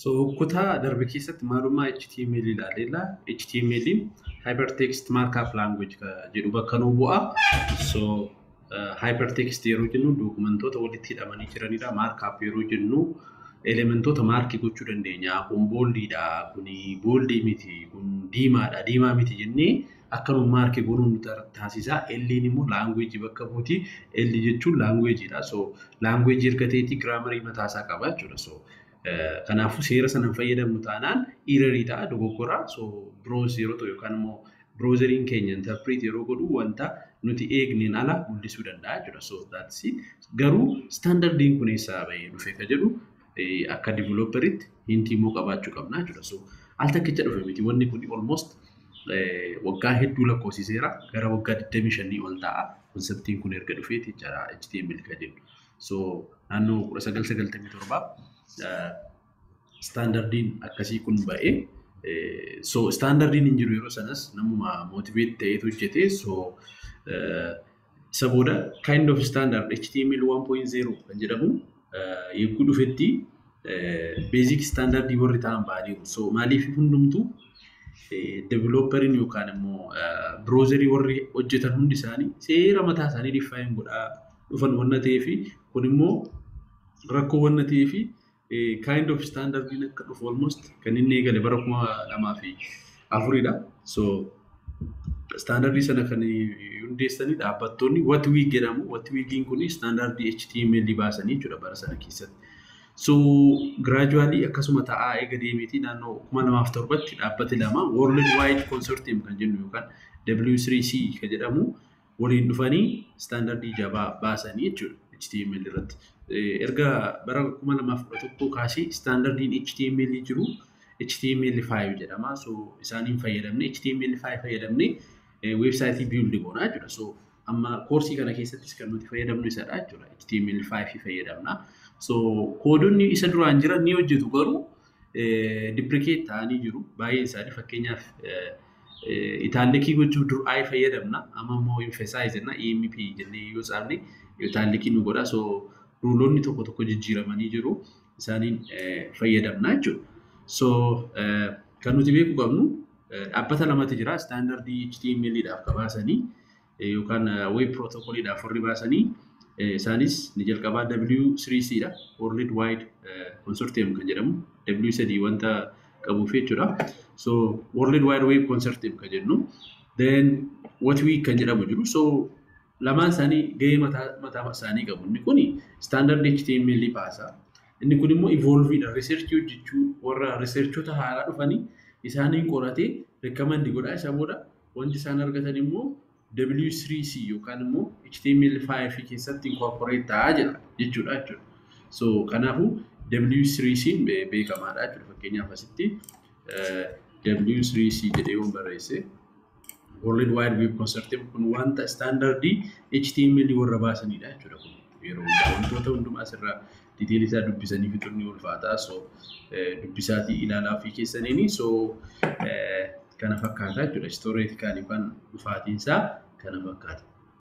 So kutaa darbe keessatti maalummaa HTML ilaaleella. HTML'n Hypertext Markup Language jedhu bakka nuu bu'a. So hypertext yeroo jennu dookumentoota walitti hidhamanii jiranidha. Markup yeroo jennu elementoota mark gochuu dandeenya. Kun boldiidha, kun bold miti, kun diimaadha, diimaa miti jennee akka nu mark goonuu nu taasisa. L'n immoo language bakka buuti. L jechuun languageidha. So language erga ta'eeti grammarii mataasaa qaba jechuudha. So kanaafuu seera sana hin fayyadamnu taanaan errorii ta'a, dogoggora. So browse yeroo ta'u yookaan immoo browseriin keenya interpret yeroo godhu wanta nuti eegneen ala mul'isuu danda'a jechuudha. So that's it. Garuu standardiin kun eessaa bahee dhufe ka jedhu akka developeritti hintii immoo qabaachuu qabna jechuudha. So al takkicha dhufe miti, wanni kun almost waggaa hedduu lakkoofsiseera, gara waggaa 25 ol ta'a conceptiin kun erga dhufeeti jechaadha HTML ka jedhu. So naannoo 1997 standardiin akkasii kun ba'ee, so standardiin hin jiru yeroo sanas, namuma motivate ta'eetu hojjete. So isa booda kind of standard HTML 1.0 kan jedhamu yegguu dhufetti basic standardii warri ta'an ba'aniiru. So maaliif hundumtuu developeriin yookaan immoo browserii warri hojjetan hundi isaanii seera mataa isaanii define godhaa dhufan wanna ta'eefi, kun immoo rakkoo wanna ta'eefi, kind of standardiin akka dhufu almost kan inni eegale bara 2004dha. So standardii sana kan hundeessanii dhaabbattoonni WHATWG jedhamu. WHATWGiin kun standardii HTML baasanii jechuudha bara sana keessatti. So gradually akkasuma ta'aa eega deemeeti naannoo 2007tti dhaabbati lama World Wide Consortium kan jennu yookaan W3C kan jedhamu waliin dhufanii standardii jabaa baasanii jechuudha HTML irratti. Erga bara 2011 kaasee standardiin HTML jiru HTML5 jedhama. So isaaniin fayyadamne, HTML5 fayyadamne weebsaayitii build goonaa jechuudha. So amma koorsii kana keessattis kan nuti fayyadamnu isadha jechuudha. HTML5 fayyadamna. So koodonni isa duraan jiran ni hojjetu, garuu deprecate ta'anii jiru. Baay'een isaanii, fakkeenyaaf, italicii gochuuf dur I fayyadamna. Amma immoo emphasize jenna, EMP jennee yoo saafne italicii nu godha. So ruleonni tokko tokko jijjiiramanii jiru. Isaaniin fayyadamna jechuudha. So kan nuti beekuu qabnu dhaabbata lamatu jira. Standardii HTML dhaaf ka baasanii yookaan web protocoliidhaaf warri baasanii, isaanis ni jalqabaa W3C dha. World Wide Consortium kan jedhamu W3 wanta qabuuf jechuudha. So World Wide Web Consortium kan jennu. Then WHATWG kan jedhamu jiru. So lamaan isaanii gahee mataa mataa isaanii qabu. Inni kuni standard HTML baasa. Inni kun immoo evolveidha. Research hojjechuu, warra researchota haaraa dhufanii isaaniin qoratee recommend godha. Isa booda wanti isaan argatan immoo W3C yookaan immoo HTML5 keessatti incorporate ta'aa jira jechuudha. So kanaafuu W3C beekamaadha jechuudha. Fakkeenyaaf asitti W3C jedhee yoon barreesse, World Wide Web Consortium kun wanta standardii HTML warra baasanidha jechuudha kun. Yeroo hundaa wantoota hundumaa asirraa detailii isaa dubbisanii fixuun ni ulfaata. So dubbisaatii ilaalaa ofii keessaniini. So kana fakkaata jechuudha. Historically yookaan dhufaatiin isaa kana fakkaata.